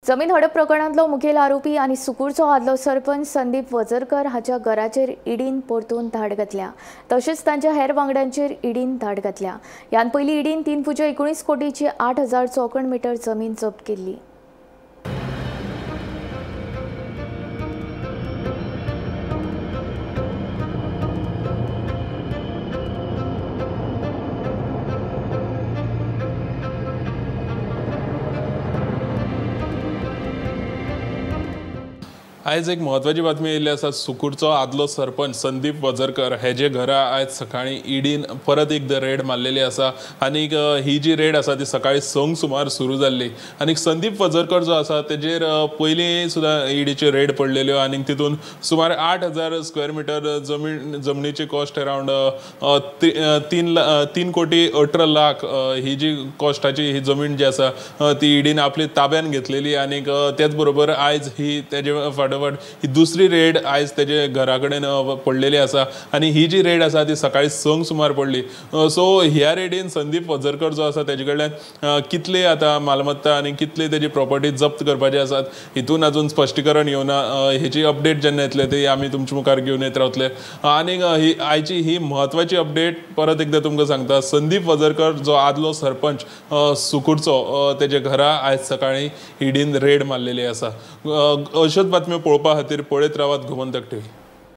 जमीन हडप प्रकरणांतलो मुखेल आरोपी आनी सुकूरचो आदलो सरपंच संदीप वझरकर हाच्या घराचेर ईडीन परतून धाड घातल्या। तशेंच तांच्या हेर वांगड्यांचेर ईडीन धाड घातल्या। ह्यान पयलीं ईडीन 3.19 कोटीची 8,000 चौखण मीटर जमीन जप्त केल्ली। आयज एक म्हत्वाची बातमी येयल्ली आसा। सुकूरचो आदलो सरपंच संदीप वझरकर हेजे घरा आयज सकाळीं ईडीन परत एकदां रेड मारलेली आसा आनीक ही जी रेड आसा ती सकाळीं 6 सुमार सुरू जाल्ली। आनीक संदीप वझरकर जो आसा तेजेर पयलीं सुद्दां ईडीच्यो रेड पडलेल्यो आनीक तितून सुमार 8,000 स्क्वेअर मिटर जमनीची कॉस्ट अरावंड 3 कोटी 18 लाख ही जी कॉस्टाची ही जमीन जी आसा ती ईडीन आपली ताब्यान घेतलेली। आनीक त्याच बरोबर आयज ही तेजे फाटोफाट ही दुसरी रेड आयज तेजे घरा कडेन पडलेली आसा आनी ही जी रेड आसा ती सकाळीं 6 सुमार पडली। सो ह्या रेडीन संदीप वझरकर जो आसा तेजे कडल्यान कितले आतां मालमत्ता आनी कितली तेजी प्रॉपर्टी जप्त करपाची आसात हितून अजून स्पश्टीकरण येवना। हेची अपडेट जेन्ना येतले ती आमी तुमच्या मुखार घेवन येत रावतले। आनीक ही आयची ही म्हत्वाची अपडेट परत एकदां तुमकां सांगता, संदीप वझरकर जो आदलो सरपंच सुकूरचो तेजे घरा आयज सकाळीं ईडीन रेड मारलेली आसा। अश्योच बातम्यो पळोवपा खातीर पळयत रावात गोमंतक टीव्ही।